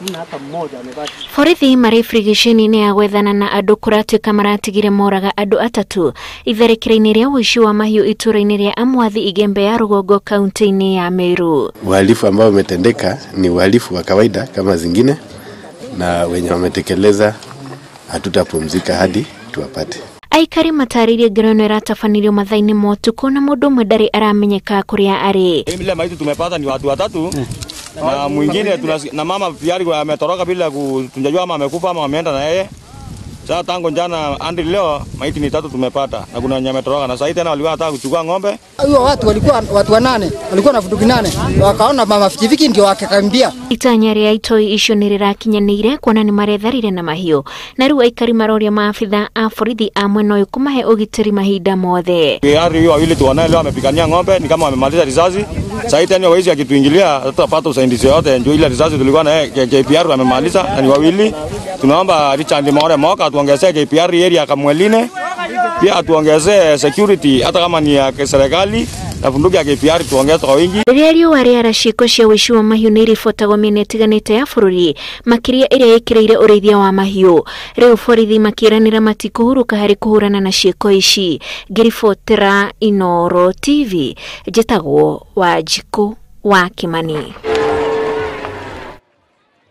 Hakuna hata mmoja amebaki. Borithi marĩ birigiceni-inĩ ya gwethana na andũ kũratuĩka maratigire moraga andũ 3 itharĩkĩra-inĩ rĩa ũici wa mahiũ itũũra-inĩ rĩa Amwathi Igembe ya Rũgongo kaunti-inĩ ya Meru. Uhalifu ambao umetendeka ni uhalifu wa kawaida kama zingine, na wenye wametekeleza hatutapumzika hadi tuwapate. Aikari matarĩirie ngero ĩno ĩratabanirio mathaa-inĩ ma ũtukũ na mũndũ ũmwe ndarĩ aramenyeka kũrĩa arĩ. Ile maiti tumepata ni watu 3 na mwingine na mama tayari ametoroka bila kutujua ama amekufa ama ameenda na yeye. Sasa tangu jana hadi leo maiti ni 3 tumepata na kuna wenye ametoroka, na sasa tena walikuwa wanataka kuchukua ng'ombe. Hiyo watu walikuwa watu 8, walikuwa na bunduki 8, wakaona mama fikifiki ndio wakakimbia. Itanya rĩa itoi icio nĩ rĩrakinyanĩire kuona nĩ maretharire na mahiũ, na rĩu aikari maroria maabitha a borithi a mwena ũyũ kũmahe ũgitĩri mahinda mothe. Hadi wawili tuone leo wamepigania ng'ombe ni kama wamemaliza risasi. Sasa tena waizi akituingilia hatutapata usaidizi yote, ndio ile risasi tulikuwa na KPR wamemaliza na ni wawili. Tunaomba Richard More Moka atuongezee KPR area Kamweline, pia atuongezee security hata kama ni ya serikali na bunduki ya KPR tuongeze kwa wingi. Rĩrĩa riũa rĩara ciĩko cia ũici wa mahiũ nĩ iribotagwo mĩena ĩtiganĩte ya bũrũri, makĩria ĩrĩa ĩkĩrĩire ũrĩithia wa mahiũ. Rĩu borithi makĩranĩra matikũhurũka harĩ kũhũrana na ciĩko ici. Ngĩribotera Inooro TV, njĩtagwo Wanjikũ wa Kimani.